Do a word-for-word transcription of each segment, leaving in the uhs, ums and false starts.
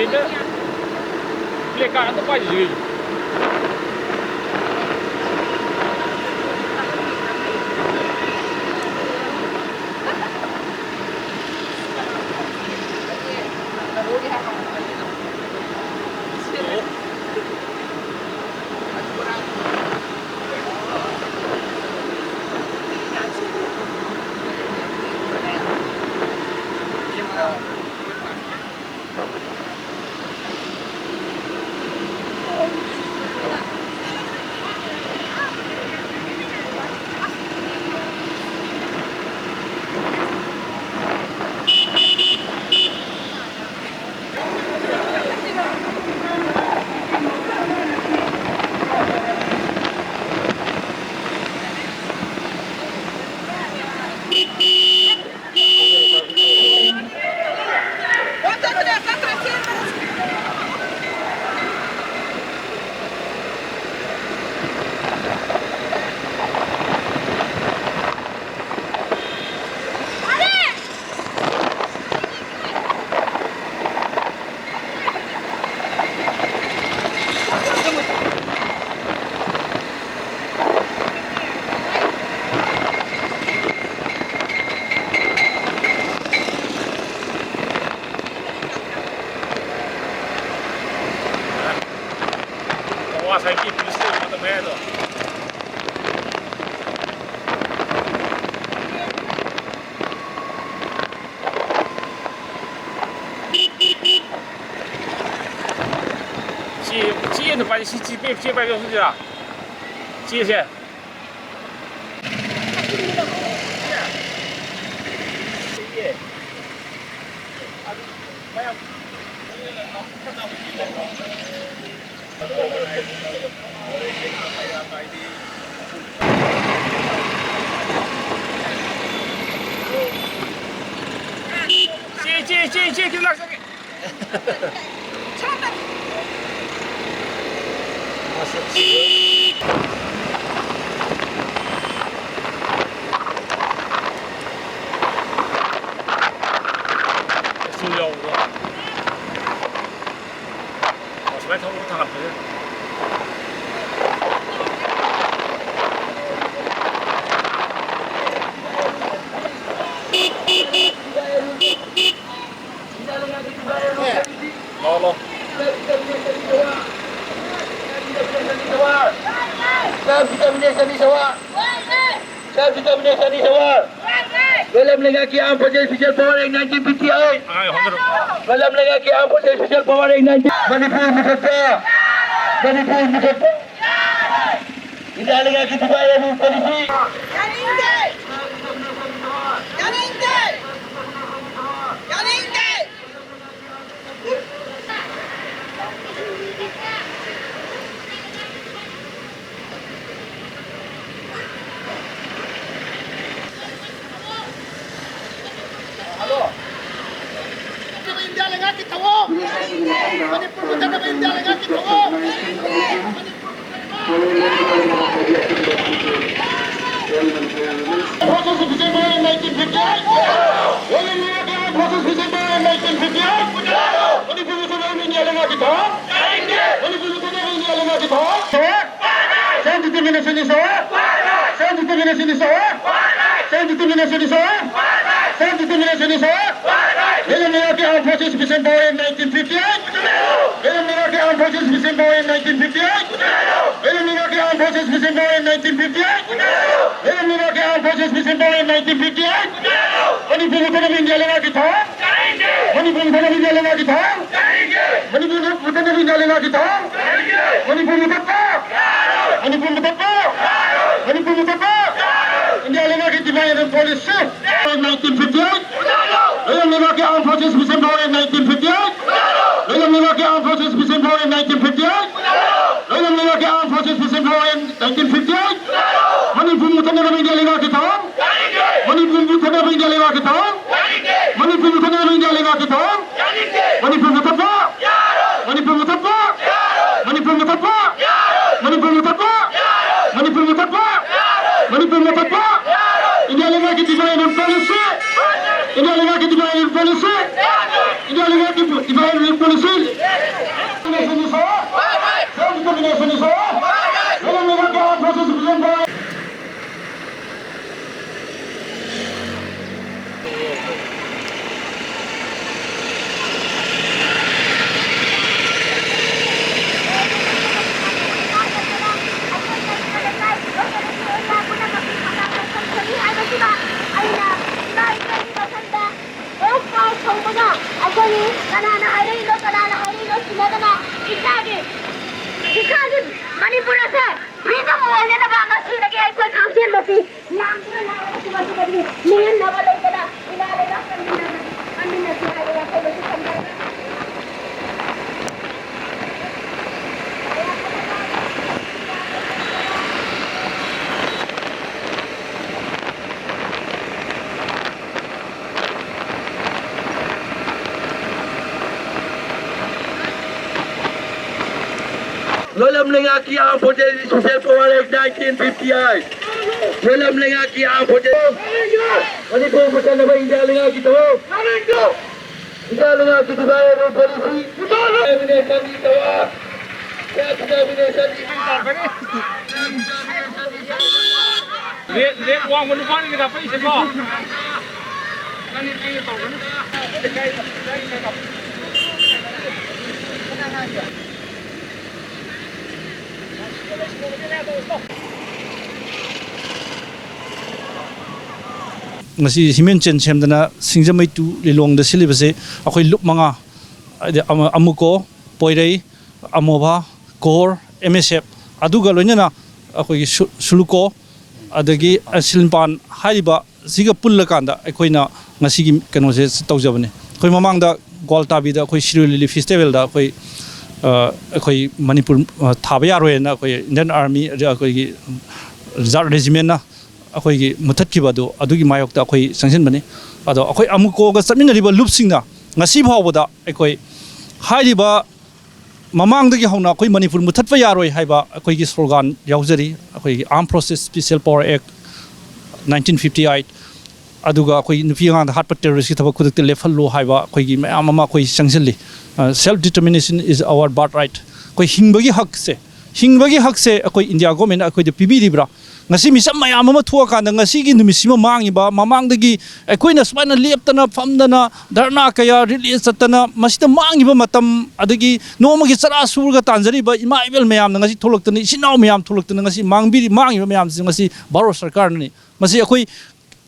ꯁꯤꯗ placard ꯑꯝꯇ ꯄꯥꯏꯗ꯭ꯔꯤꯁꯤ ꯀꯩꯒꯤꯅꯣ? ꯀꯋꯥꯁꯥꯀꯤ police station ꯃꯇꯝ ꯍꯥꯏꯗꯣ꯫ ꯁꯤ, ꯁꯤ ꯅꯨꯄꯥꯁꯤ, ꯁꯤ ꯆꯦ ꯄꯥꯏꯕ ꯌꯥꯎꯁꯤꯔꯥ? ꯆꯦꯁꯦ꯫ ꯆꯦ, ꯆꯦ, ꯆꯦ, ꯆꯦ, ꯈꯤꯇꯪ ꯂꯥꯛꯆꯒꯦ꯫ ꯃꯁꯛꯁꯤꯒ꯫ ꯀꯩꯁꯨ ꯌꯥꯎꯕ꯭ꯔꯣ? ꯑꯣ, ꯁꯨꯃꯥꯏꯅ ꯊꯧꯕ ꯊꯥꯡꯒꯠꯄꯁꯦ꯫ ꯂꯥꯛꯑꯣ, ꯂꯥꯛꯑꯣ꯫ Self determination is our. Self determination is our. ꯃꯂꯝ ꯂꯩꯉꯥꯛꯀꯤ armed forces special power act nineteen fifty eight. ꯑꯉꯥꯡ ꯍꯣꯝꯗꯔꯣ? ꯃꯂꯝ ꯂꯩꯉꯥꯛꯀꯤ armed forces special power act nineteen. Manipur ꯃꯊꯛꯇ, ꯃꯅꯤꯄꯨꯔ ꯃꯊꯛꯇ ꯏꯟꯗꯤꯌꯥ ꯂꯩꯉꯥꯛꯀꯤ divide and rule policy. ꯌꯥꯅꯤꯡꯗꯦ! ꯌꯥꯅꯤꯡꯗꯦ! ꯌꯥꯅꯤꯡꯗꯦ! ꯏꯟꯗꯤꯌꯥ ꯂꯩꯉꯥꯛꯀꯤ ꯊꯧꯑꯣꯡ! ꯃꯅꯤꯄꯨꯔ ꯃꯨꯠꯊꯠꯅꯕ ꯏꯟꯗꯤꯌꯥ ꯂꯩꯉꯥꯛꯀꯤ ꯊꯧꯑꯣꯡ! Forces special power in nineteen fifty-eight. All India Armed Forces special power in nineteen fifty-eight. Manipur ꯃꯨꯠꯊꯠꯅꯕ ꯏꯟꯗꯤꯌꯥ ꯂꯩꯉꯥꯛꯀꯤ ꯊꯧꯑꯣꯡ! ꯃꯅꯤꯄꯨꯔ ꯃꯨꯠꯊꯠꯅꯕ ꯏꯟꯗꯤꯌꯥ ꯂꯩꯉꯥꯛꯀꯤ ꯊꯧꯑꯣꯡ! Self determination is our. Self determination is our. Self determination is our. Self determination is our. ꯃꯂꯝ ꯂꯩꯉꯥꯛꯀꯤ armed forces special power in nineteen fifty-eight. ꯃꯂꯝ ꯂꯩꯉꯥꯛꯀꯤ armed forces special power in nineteen fifty-eight. ꯃꯂꯝ ꯂꯩꯉꯥꯛꯀꯤ armed forces special power in nineteen fifty-eight. ꯃꯂꯝ ꯂꯩꯉꯥꯛꯀꯤ armed forces special power in nineteen fifty-eight. Manipur ꯃꯨꯠꯊꯠꯅꯕ India ꯂꯩꯉꯥꯛꯀꯤ ꯊꯧꯑꯣꯡ! ꯃꯅꯤꯄꯨꯔ ꯃꯨꯠꯊꯠꯅꯕ India ꯂꯩꯉꯥꯛꯀꯤ ꯊꯧꯑꯣꯡ! ꯃꯅꯤꯄꯨꯔ ꯃꯨꯠꯊꯠꯅꯕ ꯏꯟꯗꯤꯌꯥ ꯂꯩꯉꯥꯛꯀꯤ ꯊꯧꯑꯣꯡ! ꯃꯅꯤꯄꯨꯔ ꯃꯨꯠꯊꯠꯄ! ꯃꯅꯤꯄꯨꯔ ꯃꯨꯠꯊꯠꯄ! ꯃꯅꯤꯄꯨꯔ ꯃꯨꯠꯊꯠꯄ! ꯏꯟꯗꯤꯌꯥ ꯂꯩꯉꯥꯛꯀꯤ divide and rule policy! Nineteen fifty-eight. ꯂꯣꯏꯂꯝ ꯂꯩꯉꯥꯛꯀꯤ Armed Forces Vision Power in nineteen fifty-eight. ꯂꯣꯏꯂꯝ ꯂꯩꯉꯥꯛꯀꯤ Armed Forces Vision Power in nineteen fifty-eight. ꯂꯣꯏꯂꯝ ꯂꯩꯉꯥꯛꯀꯤ Armed Forces Vision Power in nineteen fifty-eight. Manipur ꯃꯨꯊꯠꯅꯅꯕ ꯏꯟꯗꯤꯌꯥ ꯂꯩꯉꯥꯛꯀꯤ ꯊꯧꯔꯥꯡ꯫ ꯃꯅꯤꯄꯨꯔ ꯃꯨꯊꯠꯅꯕ ꯏꯟꯗꯤꯌꯥ ꯂꯩꯉꯥꯛꯀꯤ ꯊꯧꯔꯥꯡ꯫ ꯃꯅꯤꯄꯨꯔ ꯃꯨꯊꯠꯅꯕ ꯏꯟꯗꯤꯌꯥ ꯂꯩꯉꯥꯛꯀꯤ ꯊꯧꯔꯥꯡ꯫ ꯃꯅꯤꯄꯨꯔ ꯃꯨꯊꯠꯄ! ꯃꯅꯤꯄꯨꯔ ꯃꯨꯊꯠꯄ! ꯃꯅꯤꯄꯨꯔ ꯃꯨꯊꯠꯄ! ꯃꯅꯤꯄꯨꯔ ꯃꯨꯊꯠꯄ! ꯃꯅꯤꯄꯨꯔ ꯃꯨꯊꯠꯄ! ꯃꯅꯤꯄꯨꯔ ꯃꯨꯊꯠꯄ! ꯏꯟꯗꯤꯌꯥ ꯂꯩꯉꯥꯛꯀꯤ divide and rule policy! India ꯂꯩꯉꯥꯛꯀꯤ divide and rule policy! India ꯂꯩꯉꯥꯛꯀꯤ divide and rule policy! Self determination is over! Self determination is over! ꯑꯩꯈꯣꯏꯅꯤ ꯀꯅꯥꯅ ꯍꯥꯏꯔꯛꯏꯅꯣ, ꯀꯅꯥꯅ ꯍꯥꯏꯔꯛꯏꯅꯣ ꯁꯤꯟꯅꯗꯅ ꯏꯁꯥꯒꯤ, ꯏꯁꯥꯒꯤ ꯃꯅꯤꯄꯨꯔ ꯑꯁꯦ freedom ꯑꯣꯏꯅꯅꯕ ꯉꯁꯤꯗꯒꯤ ꯑꯩꯈꯣꯏ ꯈꯥꯛꯆꯦꯟꯕꯁꯤ ꯂꯥꯡꯗꯨꯅ ꯂꯥꯡꯂꯒ ꯁꯤꯕꯁꯤꯗꯒꯤ ꯅꯤꯡꯍꯟꯅꯕ ꯂꯩꯇꯅ ꯏꯃꯥ ꯂꯩꯕꯥꯛ ꯀꯟꯃꯤꯟꯅꯅ ꯀꯟꯃꯤꯟꯅꯁꯤ ꯍꯥꯏꯕ ꯋꯥꯐꯝ ꯑꯁꯤ ꯊꯝꯖꯔꯤ꯫ ꯂꯣꯏꯂꯝ ꯂꯩꯉꯥꯛꯀꯤ Armed Forces Special Power Act nineteen fifty-eight. ꯂꯣꯏꯂꯝ ꯂꯩꯉꯥꯛꯀꯤ Armed Forces. ꯃꯅꯤꯄꯨꯔ ꯄꯨꯁꯟꯅꯕ ꯏꯟꯗꯤꯌꯥ ꯂꯩꯉꯥꯛꯀꯤ ꯊꯧꯑꯣꯡ. ꯏꯟꯗꯤꯌꯥ ꯂꯩꯉꯥꯛꯀꯤ divide and rule policy. Self determination. Rate, rate ꯋꯥꯡꯕ ꯅꯨꯄꯥꯅꯤꯅꯦ ꯀꯥꯞꯄꯛꯏꯁꯦꯀꯣ꯫ ꯉꯁꯤ ꯍꯤꯃꯦꯟ ꯆꯦꯟ ꯁꯦꯝꯗꯅ ꯁꯤꯡꯖꯃꯩ ꯇꯨ ꯂꯤꯂꯣꯡꯗ ꯁꯤꯜꯂꯤꯕꯁꯦ ꯑꯩꯈꯣꯏ ꯂꯨꯞ ꯃꯉꯥ, ꯍꯥꯏꯗꯤ ꯑꯃ-, ꯑꯃꯨꯀꯣ, ꯄꯣꯏꯔꯩ, ꯑꯃꯣꯕꯥ, ꯀꯣꯔ, ꯑꯦꯝ ꯑꯦꯁ ꯑꯦꯐ, ꯑꯗꯨꯒ ꯂꯣꯏꯅꯅ ꯑꯩꯈꯣꯏꯒꯤ ꯁꯨ-, ꯁꯨꯂꯨꯀꯣ, ꯑꯗꯒꯤ ꯑꯁꯤꯜꯄꯥꯟ ꯍꯥꯏꯔꯤꯕ ꯁꯤꯒ ꯄꯨꯜꯂꯀꯥꯟꯗ ꯑꯩꯈꯣꯏꯅ ꯉꯁꯤꯒꯤ ꯀꯩꯅꯣꯁꯦ ꯇꯧꯖꯕꯅꯦ꯫ ꯑꯩꯈꯣꯏ ꯃꯃꯥꯡꯗ ꯒ꯭ꯋꯥꯜꯇꯥꯕꯤꯗ ꯑꯩꯈꯣꯏ ꯁꯤꯔꯣꯏ ꯂꯤꯂꯤ ꯐꯦꯁꯇꯤꯚꯦꯜꯗ ꯑꯩꯈꯣꯏ, ꯑ, ꯑꯩꯈꯣꯏ ꯃꯅꯤꯄꯨꯔ, ꯑ, ꯊꯥꯕ ꯌꯥꯔꯣꯏꯅ ꯑꯩꯈꯣꯏ ꯏꯟꯗꯤꯌꯟ ꯑꯥꯔꯃꯤ, ꯑꯩꯈꯣꯏꯒꯤ ꯔꯤꯖꯥꯔꯚ ꯔꯦꯖꯤꯃꯦꯟꯅ ꯑꯩꯈꯣꯏꯒꯤ ꯃꯨꯊꯠꯈꯤꯕ ꯑꯗꯨ, ꯑꯗꯨꯒꯤ ꯃꯥꯌꯣꯛꯇ ꯑꯩꯈꯣꯏ ꯆꯪꯁꯤꯟꯕꯅꯤ꯫ ꯑꯗꯣ ꯑꯩꯈꯣꯏ ꯑꯃꯨꯀꯣꯒ ꯆꯠꯃꯤꯟꯅꯔꯤꯕ ꯂꯨꯞꯁꯤꯡꯅ ꯉꯁꯤ ꯐꯥꯎꯕꯗ ꯑꯩꯈꯣꯏ ꯍꯥꯏꯔꯤꯕ ꯃꯃꯥꯡꯗꯒꯤ ꯍꯧꯅ ꯑꯩꯈꯣꯏ ꯃꯅꯤꯄꯨꯔ ꯃꯨꯊꯠꯄ ꯌꯥꯔꯣꯏ ꯍꯥꯏꯕ ꯑꯩꯈꯣꯏꯒꯤ ꯁ꯭ꯂꯣꯒꯥꯟ ꯌꯥꯎꯖꯔꯤ꯫ ꯑꯩꯈꯣꯏꯒꯤ Armed Forces Special Power Act nineteen fifty eight, ꯑꯗꯨꯒ ꯑꯩꯈꯣꯏ ꯅꯨꯄꯤ ꯑꯉꯥꯡꯗ ꯍꯥꯠꯄ ꯇꯦꯔꯣꯔꯤꯁꯀꯤ ꯊꯕꯛ ꯈꯨꯗꯛꯇ ꯂꯦꯞꯍꯜꯂꯨ ꯍꯥꯏꯕ ꯑꯩꯈꯣꯏꯒꯤ ꯃꯌꯥꯝ ꯑꯃ ꯑꯩꯈꯣꯏ ꯆꯪꯁꯤꯜꯂꯤ꯫ "Self determination is our birthright", ꯑꯩꯈꯣꯏ ꯍꯤꯡꯕꯒꯤ ꯍꯛꯁꯦ, ꯍꯤꯡꯕꯒꯤ ꯍꯛꯁꯦ ꯑꯩꯈꯣꯏ ꯏꯟꯗꯤꯌꯥ ꯒꯣꯔꯃꯦꯟꯅ ꯑꯩꯈꯣꯏꯗ ꯄꯤꯕꯤꯔꯤꯕ꯭ꯔꯥ? ꯉꯁꯤ ꯃꯤꯆꯝ ꯃꯌꯥꯝ ꯑꯃ ꯊꯣꯛꯑꯀꯥꯟꯗ ꯉꯁꯤꯒꯤ ꯅꯨꯃꯤꯠꯁꯤꯃ ꯃꯥꯡꯉꯤꯕ, ꯃꯃꯥꯡꯗꯒꯤ ꯑꯩꯈꯣꯏꯅ ꯁꯨꯃꯥꯏꯅ ꯂꯦꯞꯇꯅ ꯐꯝꯗꯅ ꯙꯔꯅꯥ ꯀꯌꯥ ꯔꯤꯂꯦ ꯆꯠꯇꯅ ꯃꯁꯤꯗ ꯃꯥꯡꯉꯤꯕ ꯃꯇꯝ, ꯑꯗꯒꯤ ꯅꯣꯡꯃꯒꯤ ꯆꯔꯥ ꯁꯨꯔꯒ ꯇꯥꯟꯖꯔꯤꯕ ꯏꯃꯥ ꯏꯕꯦꯜ ꯃꯌꯥꯝꯅ ꯉꯁꯤ ꯊꯣꯛꯂꯛꯇꯅ, ꯏꯆꯤꯟ ꯏꯅꯥꯎ ꯃꯌꯥꯝ ꯊꯣꯛꯂꯛꯇꯅ ꯉꯁꯤ ꯃꯥꯡꯕꯤꯔꯤ, ꯃꯥꯡꯉꯤꯕ ꯃꯌꯥꯝꯁꯤ ꯉꯁꯤ ꯚꯥꯔꯠ ꯁꯔꯀꯥꯔꯅꯅꯤ꯫ ꯃꯁꯤ ꯑꯩꯈꯣꯏ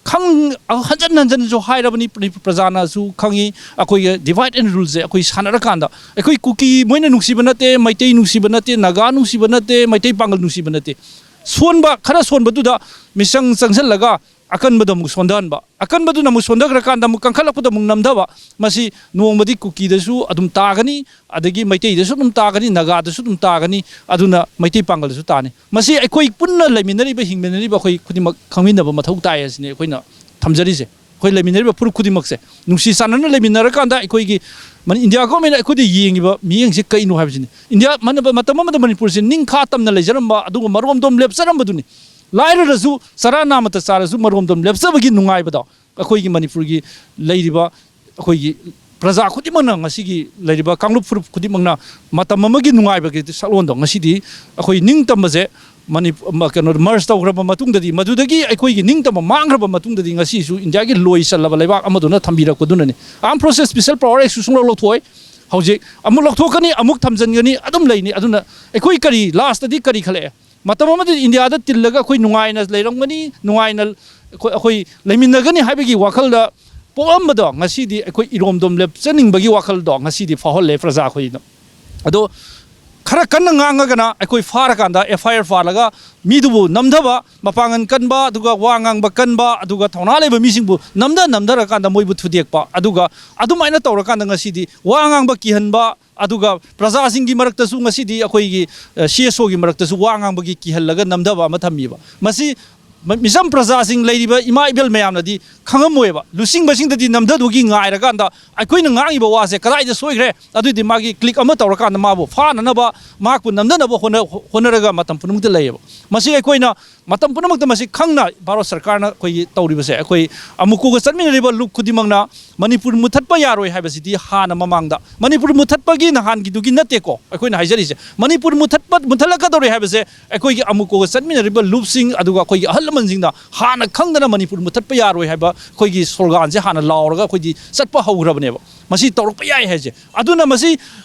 ꯈꯪ-, ꯍꯟꯖꯟ ꯍꯟꯖꯟꯅꯁꯨ ꯍꯥꯏꯔꯕꯅꯤ, ꯄ꯭ꯔ-, ꯄ꯭ꯔꯖꯥꯅꯁꯨ ꯈꯪꯉꯤ꯫ ꯑꯩꯈꯣꯏꯒꯤ divide and ruleꯁꯦ ꯑꯩꯈꯣꯏ ꯁꯥꯟꯅꯔꯀꯥꯟꯗ ꯑꯩꯈꯣꯏ ꯀꯨꯀꯤ ꯃꯣꯏꯅ ꯅꯨꯡꯁꯤꯕ ꯅꯠꯇꯦ, ꯃꯩꯇꯩ ꯅꯨꯡꯁꯤꯕ ꯅꯠꯇꯦ, ꯅꯥꯒꯥ ꯅꯨꯡꯁꯤꯕ ꯅꯠꯇꯦ, ꯃꯩꯇꯩ ꯄꯥꯡꯒꯜ ꯅꯨꯡꯁꯤꯕ ꯅꯠꯇꯦ꯫ ꯁꯣꯟꯕ, ꯈꯔ ꯁꯣꯟꯕꯗꯨꯗ ꯃꯤꯆꯪ ꯆꯪꯁꯤꯜꯂꯒ ꯑꯀꯟꯕꯗꯣ ꯑꯃꯨꯛ ꯁꯣꯟꯊꯍꯟꯕ, ꯑꯀꯟꯕꯗꯨꯅ ꯑꯃꯨꯛ ꯁꯣꯟꯊꯈ꯭ꯔꯀꯥꯟꯗ ꯑꯃꯨꯛ ꯀꯟꯈꯠꯂꯛꯄꯗ ꯑꯃꯨꯛ ꯅꯝꯊꯕ, ꯃꯁꯤ ꯅꯣꯡꯃꯗꯤ ꯀꯨꯀꯤꯗꯁꯨ ꯑꯗꯨꯝ ꯇꯥꯒꯅꯤ, ꯑꯗꯒꯤ ꯃꯩꯇꯩꯗꯁꯨ ꯑꯗꯨꯝ ꯇꯥꯒꯅꯤ, ꯅꯥꯒꯥꯗꯁꯨ ꯑꯗꯨꯝ ꯇꯥꯒꯅꯤ, ꯑꯗꯨꯅ ꯃꯩꯇꯩ ꯄꯥꯡꯒꯜꯗꯁꯨ ꯇꯥꯅꯤ꯫ ꯃꯁꯤ ꯑꯩꯈꯣꯏ ꯄꯨꯟꯅ ꯂꯩꯃꯤꯟꯅꯔꯤꯕ, ꯍꯤꯡꯃꯤꯟꯅꯔꯤꯕ ꯑꯩꯈꯣꯏ ꯈꯨꯗꯤꯡꯃꯛ ꯈꯪꯃꯤꯟꯅꯕ ꯃꯊꯧ ꯇꯥꯏ ꯍꯥꯏꯁꯤꯅꯤ ꯑꯩꯈꯣꯏꯅ ꯊꯝꯖꯔꯤꯁꯦ꯫ ꯑꯩꯈꯣꯏ ꯂꯩꯃꯤꯟꯅꯔꯤꯕ ꯐꯨꯔꯨꯞ ꯈꯨꯗꯤꯡꯃꯛꯁꯦ ꯅꯨꯡꯁꯤ ꯆꯥꯟꯅꯅ ꯂꯩꯃꯤꯟꯅꯔꯀꯥꯟꯗ ꯑꯩꯈꯣꯏꯒꯤ ꯃꯅꯤ-, ꯏꯟꯗꯤꯌꯥ ꯒꯣꯔꯃꯦꯟꯅ ꯑꯩꯈꯣꯏꯗ ꯌꯦꯡꯉꯤꯕ ꯃꯤꯠꯌꯦꯡꯁꯦ ꯀꯩꯅꯣ ꯍꯥꯏꯕꯁꯤꯅꯤ꯫ ꯏꯟꯗꯤꯌꯥ ꯃꯅ-, ꯃꯇꯝ ꯑꯃꯗ ꯃꯅꯤꯄꯨꯔꯁꯦ ꯅꯤꯡꯈꯥ ꯇꯝꯅ ꯂꯩꯖꯔꯝꯕ, ꯑꯗꯨꯒ ꯃꯔꯣꯝꯗꯣꯝ ꯂꯦꯞꯆꯔꯝꯕꯗꯨꯅꯤ꯫ ꯂꯥꯏꯔꯔꯁꯨ ꯆꯔꯥ ꯅꯥꯃꯠꯇ ꯆꯥꯔꯁꯨ ꯃꯔꯣꯝꯗꯣꯝ ꯂꯦꯞꯆꯕꯒꯤ ꯅꯨꯡꯉꯥꯏꯕꯗꯣ ꯑꯩꯈꯣꯏꯒꯤ ꯃꯅꯤꯄꯨꯔꯒꯤ ꯂꯩꯔꯤꯕ ꯑꯩꯈꯣꯏꯒꯤ ꯄ꯭ꯔꯖꯥ ꯈꯨꯗꯤꯡꯃꯛꯅ, ꯉꯁꯤꯒꯤ ꯂꯩꯔꯤꯕ ꯀꯥꯡꯂꯨꯞ ꯐꯨꯔꯨꯞ ꯈꯨꯗꯤꯡꯃꯛꯅ ꯃꯇꯝ ꯑꯃꯒꯤ ꯅꯨꯡꯉꯥꯏꯕꯒꯤ ꯁꯛꯂꯣꯟꯗꯣ ꯉꯁꯤꯗꯤ ꯑꯩꯈꯣꯏ ꯅꯤꯡꯇꯝꯕꯁꯦ ꯃꯅꯤ-, ꯃ-, ꯀꯩꯅꯣ, ꯃꯔꯖ ꯇꯧꯈ꯭ꯔꯕ ꯃꯇꯨꯡꯗꯗꯤ, ꯃꯗꯨꯗꯒꯤ ꯑꯩꯈꯣꯏꯒꯤ ꯅꯤꯡꯇꯝꯕ ꯃꯥꯡꯈ꯭ꯔꯕ ꯃꯇꯨꯡꯗꯗꯤ ꯉꯁꯤꯁꯨ ꯏꯟꯗꯤꯌꯥꯒꯤ ꯂꯣꯏ ꯆꯜꯂꯕ ꯂꯩꯕꯥꯛ ꯑꯃꯗꯨꯅ ꯊꯝꯕꯤꯔꯛꯄꯗꯨꯅꯅꯤ꯫ Armed Forces Special Power Actꯁꯨ ꯁꯨꯡꯂꯧ ꯂꯧꯊꯣꯛꯑꯣꯏ꯫ ꯍꯧꯖꯤꯛ ꯑꯃꯨꯛ ꯂꯧꯊꯣꯛꯀꯅꯤ, ꯑꯃꯨꯛ ꯊꯝꯖꯤꯟꯒꯅꯤ, ꯑꯗꯨꯝ ꯂꯩꯅꯤ꯫ ꯑꯗꯨꯅ ꯑꯩꯈꯣꯏ ꯀꯔꯤ ꯂꯥꯁꯇꯗꯤ ꯀꯔꯤ ꯈꯜꯂꯛꯑꯦ? ꯃꯇꯝ ꯑꯃꯗ ꯏꯟꯗꯤꯌꯥꯗ ꯇꯤꯜꯂꯒ ꯑꯩꯈꯣꯏ ꯅꯨꯡꯉꯥꯏꯅ ꯂꯩꯔꯝꯒꯅꯤ, ꯅꯨꯡꯉꯥꯏꯅ ꯑꯩꯈꯣꯏ, ꯑꯩꯈꯣꯏ ꯂꯩꯃꯤꯟꯅꯒꯅꯤ ꯍꯥꯏꯕꯒꯤ ꯋꯥꯈꯜꯗ ꯄꯣꯛꯂꯝꯕꯗꯣ ꯉꯁꯤꯗꯤ ꯑꯩꯈꯣꯏ ꯏꯔꯣꯝꯗꯣꯝ ꯂꯦꯞꯆꯅꯤꯡꯕꯒꯤ ꯋꯥꯈꯜꯗꯣ ꯉꯁꯤꯗꯤ ꯐꯥꯎꯍꯜꯂꯦ ꯄ꯭ꯔꯖꯥ ꯑꯩꯈꯣꯏꯗ꯫ ꯑꯗꯣ ꯈꯔ ꯀꯟꯅ ꯉꯥꯡꯉꯒꯅ ꯑꯩꯈꯣꯏ ꯐꯥꯔꯀꯥꯟꯗ ꯑꯦꯐ ꯑꯥꯏ ꯑꯥꯔ ꯄꯥꯜꯂꯒ ꯃꯤꯗꯨꯕꯨ ꯅꯝꯊꯕ, ꯃꯄꯥꯡꯒꯜ ꯀꯟꯕ, ꯑꯗꯨꯒ ꯋꯥ ꯉꯥꯡꯕ ꯀꯟꯕ, ꯑꯗꯨꯒ ꯊꯧꯅꯥ ꯂꯩꯕ ꯃꯤꯁꯤꯡꯕꯨ ꯅꯝꯊ ꯅꯝꯊꯔꯀꯥꯟꯗ ꯃꯣꯏꯕꯨ ꯊꯨꯗꯦꯛꯄ, ꯑꯗꯨꯒ ꯑꯗꯨꯃꯥꯏꯅ ꯇꯧꯔꯀꯥꯟꯗ ꯉꯁꯤꯗꯤ ꯋꯥ ꯉꯥꯡꯕ ꯀꯤꯍꯟꯕ, ꯑꯗꯨꯒ ꯄ꯭ꯔꯖꯥꯁꯤꯡꯒꯤ ꯃꯔꯛꯇꯁꯨ ꯉꯁꯤꯗꯤ ꯑꯩꯈꯣꯏꯒꯤ, ꯑ, ꯁꯤ ꯑꯦꯁ ꯑꯣꯒꯤ ꯃꯔꯛꯇꯁꯨ ꯋꯥ ꯉꯥꯡꯕꯒꯤ ꯀꯤꯍꯜꯂꯒ ꯅꯝꯊꯕ ꯑꯃ ꯊꯝꯃꯤꯕ꯫ ꯃꯁꯤ ꯃ-, ꯃꯤꯆꯝ ꯄ꯭ꯔꯖꯥꯁꯤꯡ ꯂꯩꯔꯤꯕ ꯏꯃꯥ ꯏꯕꯦꯜ ꯃꯌꯥꯝꯅꯗꯤ ꯈꯪꯉꯝꯃꯣꯏꯕ꯫ ꯂꯨꯆꯤꯡꯕꯁꯤꯡꯗꯗꯤ ꯅꯝꯊꯗꯨꯒꯤ ꯉꯥꯏꯔꯀꯥꯟꯗ ꯑꯩꯈꯣꯏꯅ ꯉꯥꯡꯉꯤꯕ ꯋꯥꯁꯦ ꯀꯗꯥꯏꯗ ꯁꯣꯏꯈ꯭ꯔꯦ, ꯑꯗꯨꯏꯗꯤ ꯃꯥꯒꯤ ꯀ꯭ꯂꯤꯛ ꯑꯃ ꯇꯧꯔꯀꯥꯟꯗ ꯃꯥꯕꯨ ꯐꯥꯅꯅꯕ, ꯃꯍꯥꯛꯄꯨ ꯅꯝꯊꯅꯕ ꯍꯣꯠꯅ-, ꯍꯣꯠꯅꯔꯒ ꯃꯇꯝ ꯄꯨꯝꯅꯃꯛꯇ ꯂꯩꯌꯦꯕ꯫ ꯃꯁꯤ ꯑꯩꯈꯣꯏꯅ ꯃꯇꯝ ꯄꯨꯝꯅꯃꯛꯇ ꯃꯁꯤ ꯈꯪꯅ ꯚꯥꯔꯠ ꯁꯔꯀꯥꯔꯅ ꯑꯩꯈꯣꯏꯒꯤ ꯇꯧꯔꯤꯕꯁꯦ, ꯑꯩꯈꯣꯏ ꯑꯃꯨꯀꯣꯒ ꯆꯠꯃꯤꯟꯅꯔꯤꯕ ꯂꯨꯞ ꯈꯨꯗꯤꯡꯃꯛꯅ ꯃꯅꯤꯄꯨꯔ ꯃꯨꯊꯠꯄ ꯌꯥꯔꯣꯏ ꯍꯥꯏꯕꯁꯤꯗꯤ ꯍꯥꯟꯅ ꯃꯃꯥꯡꯗ, ꯃꯅꯤꯄꯨꯔ ꯃꯨꯊꯠꯄꯒꯤ ꯅꯍꯥꯟꯒꯤꯗꯨꯒꯤ ꯅꯠꯇꯦꯀꯣ ꯑꯩꯈꯣꯏꯅ ꯍꯥꯏꯖꯔꯤꯁꯦ꯫ ꯃꯅꯤꯄꯨꯔ ꯃꯨꯊꯠꯄ, ꯃꯨꯊꯠꯂꯛꯀꯗꯧꯔꯦ ꯍꯥꯏꯕꯁꯦ ꯑꯩꯈꯣꯏꯒꯤ ꯑꯃꯨꯀꯣꯒ ꯆꯠꯃꯤꯟꯅꯔꯤꯕ ꯂꯨꯞꯁꯤꯡ, ꯑꯗꯨꯒ ꯑꯩꯈꯣꯏꯒꯤ ꯑꯍꯜ ꯂꯃꯟꯁꯤꯡꯅ ꯍꯥꯟꯅ ꯈꯪꯗꯅ ꯃꯅꯤꯄꯨꯔ ꯃꯨꯊꯠꯄ ꯌꯥꯔꯣꯏ ꯍꯥꯏꯕ ꯑꯩꯈꯣꯏꯒꯤ ꯁ꯭ꯂꯣꯒꯥꯟꯁꯦ ꯍꯥꯟꯅ ꯂꯥꯎꯔꯒ ꯑꯩꯈꯣꯏꯗꯤ ꯆꯠꯄ ꯍꯧꯈ꯭ꯔꯕꯅꯦꯕ꯫ ꯃꯁꯤ ꯇꯧꯔꯛꯄ ꯌꯥꯏ ꯍꯥꯏꯁꯦ꯫ ꯑꯗꯨꯅ ꯃꯁꯤ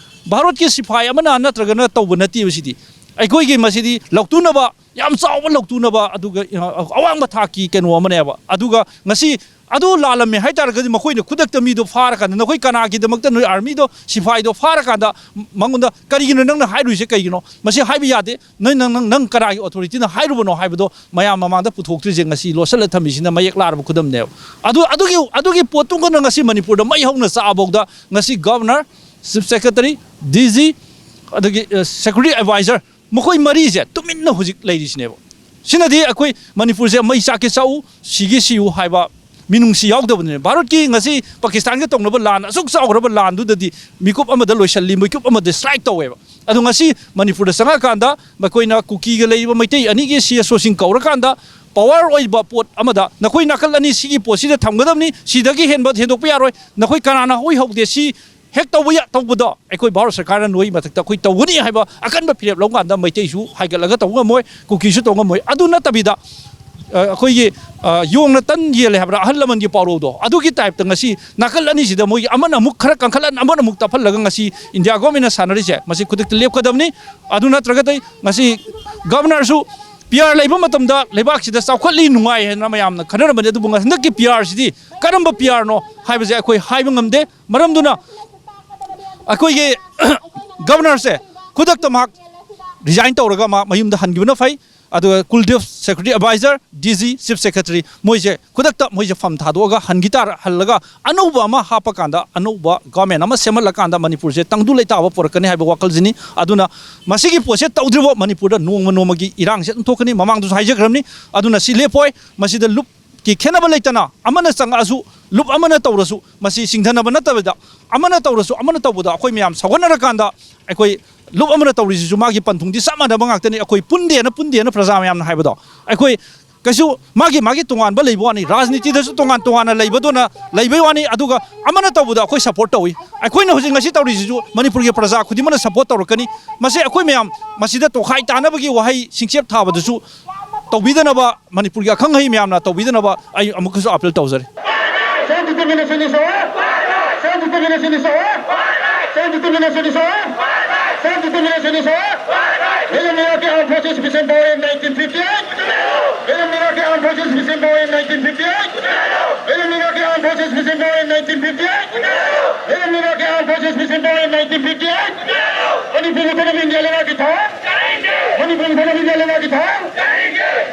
ꯚꯥꯔꯠꯀꯤ ꯁꯤꯐꯥꯏ ꯑꯃꯅ ꯅꯠꯇ꯭ꯔꯒꯅ ꯇꯧꯕ ꯅꯠꯇꯦꯕ ꯁꯤꯗꯤ꯫ ꯑꯩꯈꯣꯏꯒꯤ ꯃꯁꯤꯗꯤ ꯂꯧꯇꯨꯅꯕ, ꯌꯥꯝ ꯆꯥꯎꯕ ꯂꯧꯇꯨꯅꯕ, ꯑꯗꯨꯒ, ꯑ, ꯑꯋꯥꯡꯕ ꯊꯥꯛꯀꯤ ꯀꯩꯅꯣ ꯑꯃꯅꯦꯕ꯫ ꯑꯗꯨꯒ ꯉꯁꯤ ꯑꯗꯨ ꯂꯥꯜꯂꯝꯃꯦ ꯍꯥꯏ ꯇꯥꯔꯒꯗꯤ ꯃꯈꯣꯏꯅ ꯈꯨꯗꯛꯇ ꯃꯤꯗꯣ ꯐꯥꯔꯀꯥꯟꯗ, "ꯅꯈꯣꯏ ꯀꯅꯥꯒꯤꯗꯃꯛꯇ ꯅꯣꯏ ꯑꯥꯔꯃꯤꯗꯣ, ꯁꯤꯐꯥꯏꯗꯣ ꯐꯥꯔꯀꯥꯟꯗ ꯃꯉꯣꯟꯗ ꯀꯔꯤꯒꯤꯅꯣ ꯅꯪꯅ ꯍꯥꯏꯔꯨꯏꯁꯦ ꯀꯩꯒꯤꯅꯣ? ꯃꯁꯤ ꯍꯥꯏꯕ ꯌꯥꯗꯦ꯫ ꯅꯣꯏ, ꯅꯪ, ꯅꯪ, ꯅꯪ ꯀꯅꯥꯒꯤ ꯑꯣꯊꯣꯔꯤꯇꯤꯅ ꯍꯥꯏꯔꯨꯕꯅꯣ?" ꯍꯥꯏꯕꯗꯣ ꯃꯌꯥꯝ ꯃꯃꯥꯡꯗ ꯄꯨꯊꯣꯛꯇ꯭ꯔꯤꯁꯦ ꯉꯁꯤ ꯂꯣꯠꯁꯤꯜꯂ ꯊꯝꯃꯤꯁꯤꯅ ꯃꯌꯦꯛ ꯂꯥꯔꯕ ꯈꯨꯗꯝꯅꯦꯕ꯫ ꯑꯗꯨ, ꯑꯗꯨꯒꯤ, ꯑꯗꯨꯒꯤ ꯄꯣꯠꯇꯨꯒꯅ ꯉꯁꯤ ꯃꯅꯤꯄꯨꯔꯗ ꯃꯩ ꯍꯧꯅ ꯆꯥꯛꯑꯐꯥꯎꯗ ꯉꯁꯤ governor, chief secretary, D G, ꯑꯗꯒꯤ, ꯑ, ꯁꯦꯀ꯭ꯌꯨꯔꯤꯇꯤ ꯑꯦꯗꯚꯥꯏꯖꯔ, ꯃꯈꯣꯏ ꯃꯔꯤꯁꯦ ꯇꯨꯃꯤꯟꯅ ꯍꯧꯖꯤꯛ ꯂꯩꯔꯤꯁꯤꯅꯦꯕ꯫ ꯁꯤꯅꯗꯤ ꯑꯩꯈꯣꯏ ꯃꯅꯤꯄꯨꯔꯁꯦ ꯃꯩ ꯆꯥꯛꯀꯦ ꯆꯥꯛꯎ, ꯁꯤꯒꯦ ꯁꯤꯌꯨ ꯍꯥꯏꯕ ꯃꯤꯅꯨꯡꯁꯤ ꯌꯥꯎꯗꯕꯅꯤꯅ꯫ ꯚꯥꯔꯠꯀꯤ ꯉꯁꯤ ꯄꯥꯀꯤꯁꯇꯥꯟꯒ ꯇꯧꯅꯕ ꯂꯥꯟ, ꯑꯁꯨꯛ ꯆꯥꯎꯈ꯭ꯔꯕ ꯂꯥꯟꯗꯨꯗꯗꯤ ꯃꯤꯀꯨꯞ ꯑꯃꯗ ꯂꯣꯏꯁꯤꯜꯂꯤ, ꯃꯤꯀꯨꯞ ꯑꯃꯗ ꯁ꯭ꯇ꯭ꯔꯥꯏꯛ ꯇꯧꯋꯦꯕ꯫ ꯑꯗꯣ ꯉꯁꯤ ꯃꯅꯤꯄꯨꯔꯗ ꯆꯪꯉꯛꯀꯥꯟꯗ ꯃꯈꯣꯏꯅ ꯀꯨꯀꯤꯒ ꯂꯩꯔꯤꯕ ꯃꯩꯇꯩ ꯑꯅꯤꯒꯤ ꯁꯤ ꯑꯦꯁ ꯑꯣꯁꯤꯡ ꯀꯧꯔꯀꯥꯟꯗ ꯄꯋꯥꯔ ꯑꯣꯏꯕ ꯄꯣꯠ ꯑꯃꯗ ꯅꯈꯣꯏ ꯅꯥꯀꯜ ꯑꯅꯤ ꯁꯤꯒꯤ ꯄꯣꯠꯁꯤꯗ ꯊꯝꯒꯗꯕꯅꯤ, ꯁꯤꯗꯒꯤ ꯍꯦꯟꯕ ꯍꯦꯟꯗꯣꯛꯄ ꯌꯥꯔꯣꯏ, ꯅꯈꯣꯏ ꯀꯅꯥꯅ ꯍꯣꯏ ꯍꯧꯗꯦ, ꯁꯤ ꯍꯦꯛ ꯇꯧꯕ ꯌꯥ-, ꯇꯧꯕꯗꯣ ꯑꯩꯈꯣꯏ ꯚꯥꯔꯠ ꯁꯔꯀꯥꯔꯅ ꯅꯣꯏꯒꯤ ꯃꯊꯛꯇ ꯑꯩꯈꯣꯏ ꯇꯧꯒꯅꯤ ꯍꯥꯏꯕ ꯑꯀꯟꯕ ꯐꯤꯔꯦꯞ ꯂꯧꯀꯥꯟꯗ ꯃꯩꯇꯩꯁꯨ ꯍꯥꯏꯒꯠꯂꯒ ꯇꯧꯕ ꯉꯝꯃꯣꯏ, ꯀꯨꯀꯤꯁꯨ ꯇꯧꯕ ꯉꯝꯃꯣꯏ꯫ ꯑꯗꯨ ꯅꯠꯇꯕꯤꯗ, ꯑ, ꯑꯩꯈꯣꯏꯒꯤ, ꯑ, ꯌꯣꯡꯅ ꯇꯟ ꯌꯦꯜꯂꯦ ꯍꯥꯏꯕ꯭ꯔꯥ, ꯑꯍꯜ ꯂꯃꯟꯒꯤ ꯄꯥꯎꯔꯧꯗꯣ, ꯑꯗꯨꯒꯤ ꯇꯥꯏꯞꯇ ꯉꯁꯤ ꯅꯥꯀꯜ ꯑꯅꯤꯁꯤꯗ ꯃꯣꯏꯒꯤ ꯑꯃꯅ ꯑꯃꯨꯛ ꯈꯔ ꯀꯟꯈꯠꯂ, ꯑꯃꯅ ꯑꯃꯨꯛ ꯇꯞꯍꯜꯂꯒ ꯉꯁꯤ ꯏꯟꯗꯤꯌꯥ ꯒꯣꯔꯃꯦꯟꯅ ꯁꯥꯟꯅꯔꯤꯁꯦ, ꯃꯁꯤ ꯈꯨꯗꯛꯇ ꯂꯦꯞꯀꯗꯕꯅꯤ꯫ ꯑꯗꯨ ꯅꯠꯇ꯭ꯔꯒꯗꯤ ꯉꯁꯤ ꯒꯚꯔꯅꯔꯁꯨ ꯄꯤ ꯑꯥꯔ ꯂꯩꯕ ꯃꯇꯝꯗ ꯂꯩꯕꯥꯛꯁꯤꯗ ꯆꯥꯎꯈꯠꯂꯤ, ꯅꯨꯡꯉꯥꯏ ꯍꯥꯏꯅ ꯃꯌꯥꯝꯅ ꯈꯟꯅꯔꯝꯕꯅꯤ, ꯑꯗꯨꯕꯨ ꯍꯟꯗꯛꯀꯤ ꯄꯤ ꯑꯥꯔꯁꯤꯗꯤ ꯀꯔꯝꯕ ꯄꯤ ꯑꯥꯔꯅꯣ ꯍꯥꯏꯕꯁꯦ ꯑꯩꯈꯣꯏ ꯍꯥꯏꯕ ꯉꯝꯗꯦ꯫ ꯃꯔꯝꯗꯨꯅ ꯑꯩꯈꯣꯏꯒꯤ ꯒꯚꯔꯅꯔꯁꯦ ꯈꯨꯗꯛꯇ ꯃꯍꯥꯛ ꯔꯤꯖꯥꯏꯟ ꯇꯧꯔꯒ ꯃꯥ ꯃꯌꯨꯝꯗ ꯍꯟꯈꯤꯕꯅ ꯐꯩ꯫ ꯑꯗꯨꯒ ꯀꯨꯜꯗꯤꯞ, secretary adviser, D G, chief secretary, ꯃꯣꯏꯁꯦ ꯈꯨꯗꯛꯇ ꯃꯣꯏꯁꯦ ꯐꯝ ꯊꯥꯗꯣꯛꯑꯒ ꯍꯟꯈꯤ ꯇꯥꯔ-, ꯍꯜꯂꯒ ꯑꯅꯧꯕ ꯑꯃ ꯍꯥꯞꯄꯀꯥꯟꯗ, ꯑꯅꯧꯕ ꯒꯣꯔꯃꯦꯟ ꯑꯃ ꯁꯦꯝꯍꯜꯂꯀꯥꯟꯗ ꯃꯅꯤꯄꯨꯔꯁꯦ ꯇꯪꯗꯨ ꯂꯩꯇꯥꯕ ꯄꯨꯔꯛꯀꯅꯤ ꯍꯥꯏꯕ ꯋꯥꯈꯜꯁꯤꯅꯤ꯫ ꯑꯗꯨꯅ ꯃꯁꯤꯒꯤ ꯄꯣꯠꯁꯦ ꯇꯧꯗ꯭ꯔꯤꯕ ꯃꯅꯤꯄꯨꯔꯗ ꯅꯣꯡꯃ ꯅꯣꯡꯃꯒꯤ ꯏꯔꯥꯡꯁꯦ ꯑꯗꯨꯝ ꯊꯣꯛꯀꯅꯤ꯫ ꯃꯃꯥꯡꯗꯁꯨ ꯍꯥꯏꯖꯈ꯭ꯔꯕꯅꯤ꯫ ꯑꯗꯨꯅ ꯁꯤ ꯂꯦꯞꯄꯣꯏ꯫ ꯃꯁꯤꯗ ꯂꯨꯞꯀꯤ ꯈꯦꯠꯅꯕ ꯂꯩꯇꯅ, ꯑꯃꯅ ꯆꯪꯉꯛꯑꯁꯨ, ꯂꯨꯞ ꯑꯃꯅ ꯇꯧꯔꯁꯨ, ꯃꯁꯤ ꯁꯤꯡꯊꯅꯕ ꯅꯠꯇꯕꯗ, ꯑꯃꯅ ꯇꯧꯔꯁꯨ, ꯑꯃꯅ ꯇꯧꯕꯗ ꯑꯩꯈꯣꯏ ꯃꯌꯥꯝ ꯁꯧꯒꯠꯅꯔꯀꯥꯟꯗ ꯑꯩꯈꯣꯏ ꯂꯨꯞ ꯑꯃꯅ ꯇꯧꯔꯤꯁꯤꯁꯨ ꯃꯥꯒꯤ ꯄꯟꯊꯨꯡꯗꯤ ꯆꯞ ꯃꯥꯟꯅꯕ ꯉꯥꯛꯇꯅꯤ꯫ ꯑꯩꯈꯣꯏ ꯄꯨꯟꯗꯦꯅ, ꯄꯨꯟꯗꯦꯅ ꯄ꯭ꯔꯖꯥ ꯃꯌꯥꯝꯅ ꯍꯥꯏꯕꯗꯣ, ꯑꯩꯈꯣꯏ ꯀꯩꯁꯨ ꯃꯥꯒꯤ, ꯃꯥꯒꯤ ꯇꯣꯉꯥꯟꯕ ꯂꯩꯕ ꯋꯥꯅꯤ, ꯔꯥꯖꯅꯤꯇꯤꯗꯁꯨ ꯇꯣꯉꯥꯟ ꯇꯣꯉꯥꯟꯅ ꯂꯩꯕꯗꯨꯅ ꯂꯩꯕꯩ ꯋꯥꯅꯤ꯫ ꯑꯗꯨꯒ ꯑꯃꯅ ꯇꯧꯕꯗ ꯑꯩꯈꯣꯏ ꯁꯞꯄꯣꯔꯠ ꯇꯧꯏ꯫ ꯑꯩꯈꯣꯏꯅ ꯍꯧꯖꯤꯛ ꯉꯁꯤ ꯇꯧꯔꯤꯁꯤꯁꯨ ꯃꯅꯤꯄꯨꯔꯒꯤ ꯄ꯭ꯔꯖꯥ ꯈꯨꯗꯤꯡꯃꯛꯅ ꯁꯞꯄꯣꯔꯠ ꯇꯧꯔꯛꯀꯅꯤ꯫ ꯃꯁꯤ ꯑꯩꯈꯣꯏ ꯃꯌꯥꯝ ꯃꯁꯤꯗ ꯇꯣꯈꯥꯏ ꯇꯥꯅꯕꯒꯤ ꯋꯥꯍꯩ ꯁꯤꯡꯆꯦꯞ ꯊꯥꯕꯗꯨꯁꯨ ꯇꯧꯕꯤꯗꯅꯕ, ꯃꯅꯤꯄꯨꯔꯒꯤ ꯑꯈꯪ ꯑꯍꯩ ꯃꯌꯥꯝꯅ ꯇꯧꯕꯤꯗꯅꯕ ꯑꯩ ꯑꯃꯨꯛꯀꯁꯨ ꯑꯄꯤꯜ ꯇꯧꯖꯔꯤ꯫ Self determination is our, self determination is our, self determination is our, self determination is our. Middle America Armed Forces Mission Boy in nineteen fifty-eight. Middle America Armed Forces Mission Boy in nineteen fifty-eight. Middle America Armed Forces Mission Boy in nineteen fifty-eight. Middle America Armed Forces Mission Boy in nineteen fifty-eight. Manipur ꯃꯊꯛꯇ India ꯂꯩꯉꯥꯛꯀꯤ ꯊꯧꯔꯥꯡ꯫ ꯃꯅꯤꯄꯨꯔ ꯃꯊꯛꯇ India ꯂꯩꯉꯥꯛꯀꯤ ꯊꯧꯔꯥꯡ꯫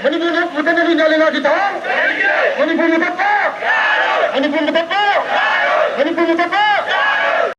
ꯃꯅꯤꯄꯨꯔ ꯃꯊꯛꯇ India ꯂꯩꯉꯥꯛꯀꯤ ꯊꯧꯔꯥꯡ꯫ ꯃꯅꯤꯄꯨꯔ ꯃꯊꯛꯇ꯫ ꯃꯅꯤꯄꯨꯔ ꯃꯊꯛꯇ꯫